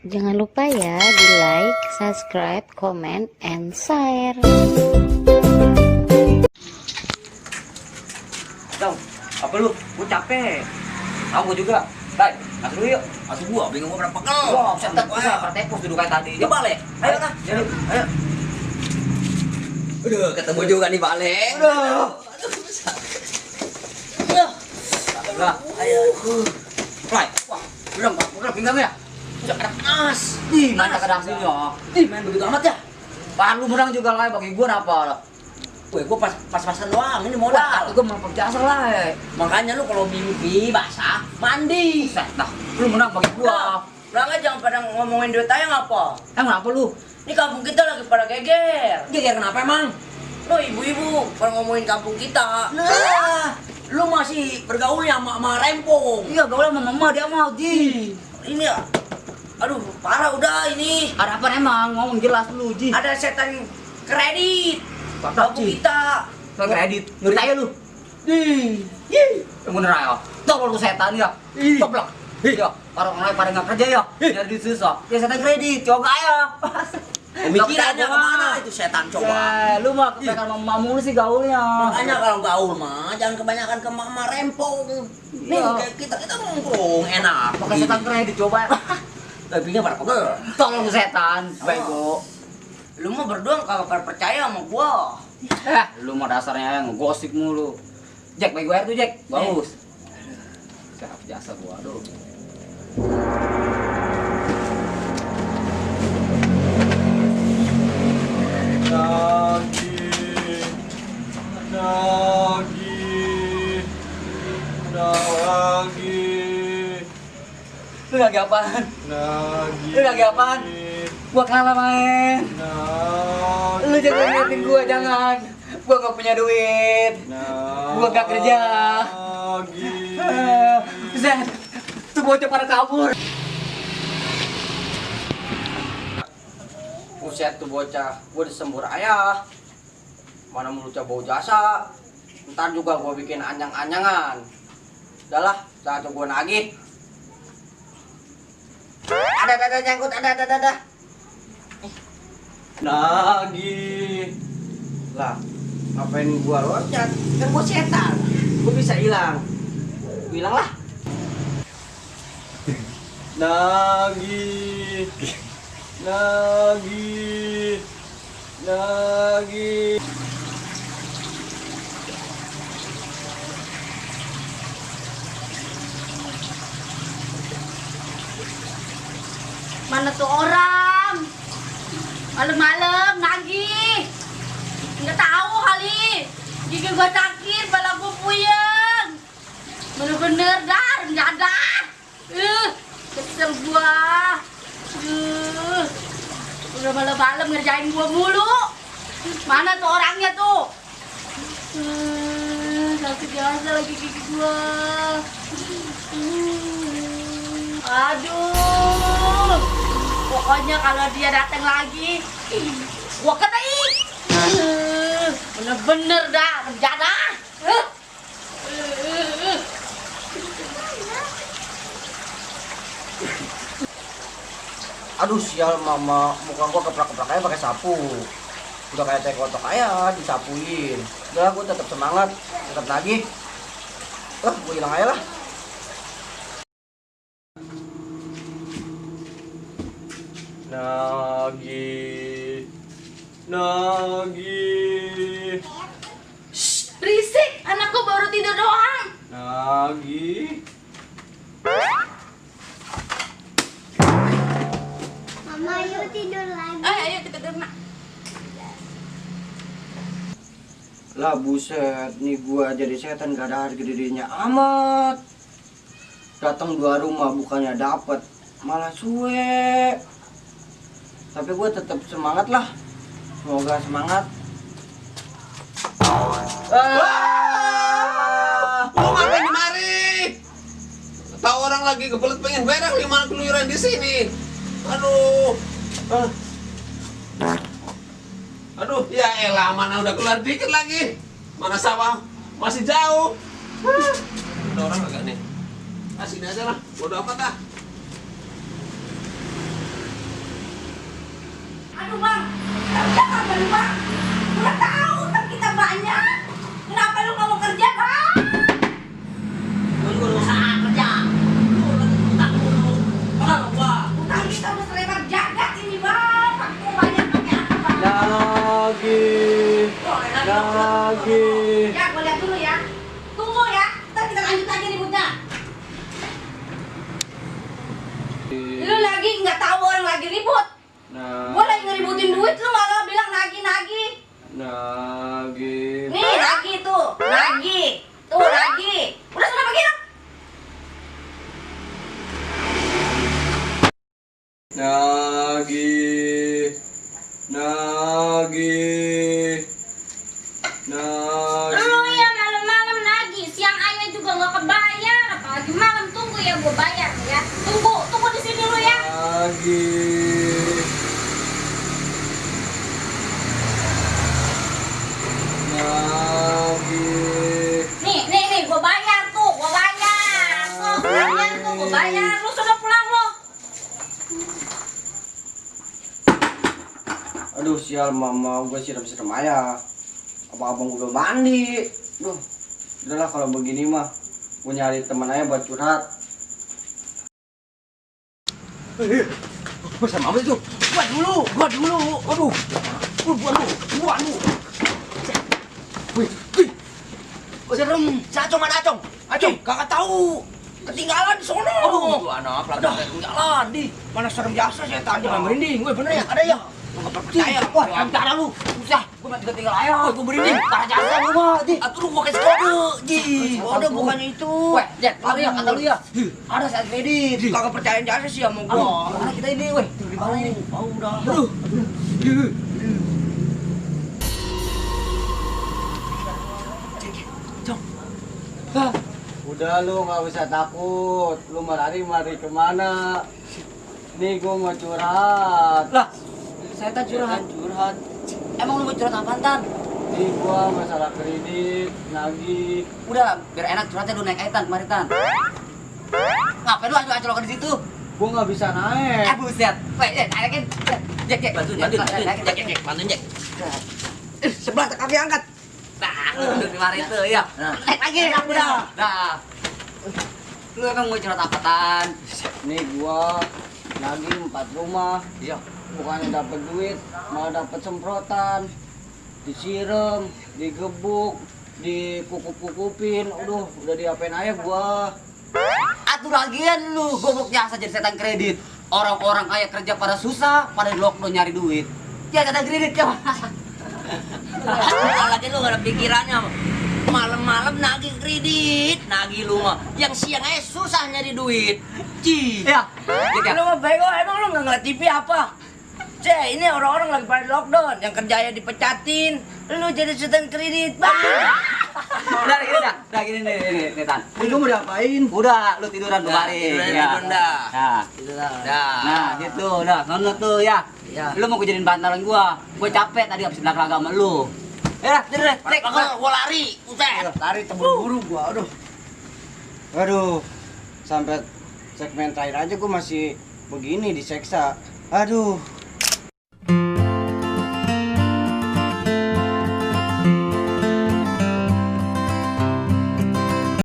Jangan lupa ya di like, subscribe, comment, and share. Dong, apa lu? Gue capek. Tahu gue juga. Baik, masuk dulu yuk. Masuk gua, bingung gua berapa kali. Wah, set bisa tepos duduk kayak tadi. Yuk balik. Ayo lah. Ayo. Udah ketemu juga nih balik. Udah. Lah, ayo. Play. Wah, udah pinggang ya. Udah ada panas. Ih, mana kadang sini ya. Ih, main begitu amat ya. Bahan lu menang juga lah bagi gua apa? Weh, gua pas-pasan doang, ini Modal, modal. gua mau jasa lah. Makanya lu kalau mimpi basah, mandi. Nah, lu menang bagi gua. Udah jangan pada ngomongin duit aja ngapa? Emang apa lu? Ini kampung kita lagi pada geger. Geger kenapa emang? Lo ibu-ibu pada ngomongin kampung kita. Nah, lu masih bergaulnya sama rempong. Iya, gaul sama mama dia mau Ji. Ini ya. Aduh, parah udah ini. Ada apa emang? Ngomong jelas lu, Ji. Ada setan kredit. Bapak, Kampung Ji. kita. Kredit. Ngeri aja lu. Ih. Yang bener aja. Tolong lu setan ya. Goblok. Iya, orang lain pada nggak kerja ya. Nyari duit susah. Ya setan kredit, coba ya. Pemikirannya kemana itu setan coba? Ya, lu mah kebanyakan mama mulu sih gaulnya. Makanya kalau gaul mah jangan kebanyakan ke mama rempong. Nih Iya. kayak kita nongkrong enak. Pakai setan kredit coba. Lebihnya pada pegel. Tolong lu setan, bego. Lu mah berdua kagak percaya sama gua. Lu mah dasarnya ngegosip mulu. Jack, bagi air tuh Jack, bagus. Siap jasa gua, aduh. Lu lagi apaan? Lu lagi apaan? Gua kalah main. Lu jangan ngeliatin gua, jangan. Gua gak punya duit. Gua gak kerja. Zed, tuh bocah pada kabur. Buset tuh bocah, gua disembur ayah. Mana mulut bau jasa. Ntar juga gua bikin anyang-anyangan. Udahlah, saat gua nagih. Ada nyangkut, ada. Nagih. Lah, ngapain gua loncat? Kan gua setan. Gua bisa hilang. Gua hilang lah. Nagih. Mana tuh orang? Malam-malam nagih. Nggak tahu kali. Gigi gua sakit, kepala gua puyeng. Bener-bener dah, rendadah. Kesel gua. Udah malam-malam ngerjain gua mulu. Mana tuh orangnya tuh? Sakit biasa lagi gigi gua. Aduh, pokoknya kalau dia datang lagi, gua kenaik. Bener-bener dah, kerja dah. Aduh sial mama, muka gua keprak-keprak aja pakai sapu. Udah kayak teh kotok aja disapuin. Udah gua tetap semangat, tetap nagih. Gua hilang aja lah. Nagih. Shh, berisik, anakku baru tidur doang. Nagih. Mama, yuk tidur lagi. Ayo kita tidur nak. Lah buset, nih gua jadi setan gak ada harga dirinya amat. Datang 2 rumah bukannya dapet, malah suwe. Tapi gua tetap semangat lah. Semoga semangat. Lu ngapain di mari? Tahu orang lagi kebelet pengen berak, gimana keluyuran di sini? Aduh. Aduh, ya elah, mana udah keluar dikit lagi. Mana sawah masih jauh. Ada orang agak nih. Sini aja lah, bodo amat ah. Nagih. Ya, gue lihat dulu ya. Tunggu ya, ntar kita lanjut lagi ributnya. Lu lagi nggak tahu orang lagi ribut. Gue lagi ngeributin duit, lu malah bilang nagih-nagih. Nagih. Nih, nagih tuh, nagih. Tuh, nagih. Udah sudah pergi dong. Nagih. Nagih. Nagih. Lu ya malam-malam nagih, siang ayah juga nggak kebayar. Apalagi malam, tunggu ya gue bayar ya. Tunggu di sini lu ya. Nagih. Nagih. Nih, gue bayar tuh, gue bayar. Tuh, gue bayar. Lu sudah pulang lo. Aduh sial, mama gue siram-siram aja. Abang-abang gue belum mandi. Duh, udahlah kalau begini mah gue nyari teman aja buat curhat. Sama apa itu? Gua dulu. Aduh. Gua dulu. Wih. Serem. Acong, kakak tahu. Ketinggalan di sono. Aduh, anak lagi ketinggalan di. Mana serem biasa setan jangan merinding. Gue bener ya, ada ya. Enggak percaya. Wah, cara lu. Susah. Gue mati ketinggalan ayo. Gue merinding. Cara jasa lu mah, Di. Atuh lu gua kasih kode. Ji. Kode bukannya itu. Weh, Jet, kata lu ya. Ada saat kredit. Kagak percaya jasa sih sama gua. Mana kita ini, weh. Di mana ini? Oh, udah. Aduh. Udah lu nggak usah takut. Lu mari kemana? Nih gue mau curhat. Lah, saya tak curhat. Emang lu mau curhat apaan, Tan? Nih gua masalah kredit, nagih. Udah lah, biar enak curhatnya lu naik Tan kemarin, Tan. Ngapain lu ancol-ancol di situ? Gua nggak bisa naik. Buset. Weh, naikin. Jack, bantuin, Jack. Sebelah kaki angkat. Nah, duduk di mari itu, ya. Naik lagi, udah. Nah. Lu emang mau curhat apa, Tan? Nih gua nagih 4 rumah. Iya. Bukannya dapet duit, malah dapet semprotan. Disiram, digebuk, dikukup-kukupin. Udah diapain aja gua. Atur lagian lu, goblok jasa jadi setan kredit. Orang-orang kaya kerja pada susah, pada di lockdown nyari duit. Ya kata kredit ya. Lagi lu gak ada pikirannya. Malam-malam nagih kredit, nagih lu mah. Yang siang aja susah nyari duit. Ci. Ya. Lu mah bego, emang lu gak ngeliat TV apa? Ini orang-orang lagi pada lockdown, yang kerjanya dipecatin, lu jadi setan kredit, bang. Udah gini nih, Tan. Ini gua mau diapain? Udah, lu tiduran kemarin. Tiduran dah. Nah, gitu, udah. Nonton tuh ya. Ya. Lu mau gue jadiin bantalan gua. Gue capek tadi habis olahraga sama lu. Ya, tidur deh. Gua lari, udah. Lari terburu-buru gua, aduh. Sampai segmen terakhir aja gua masih begini diseksa. Aduh.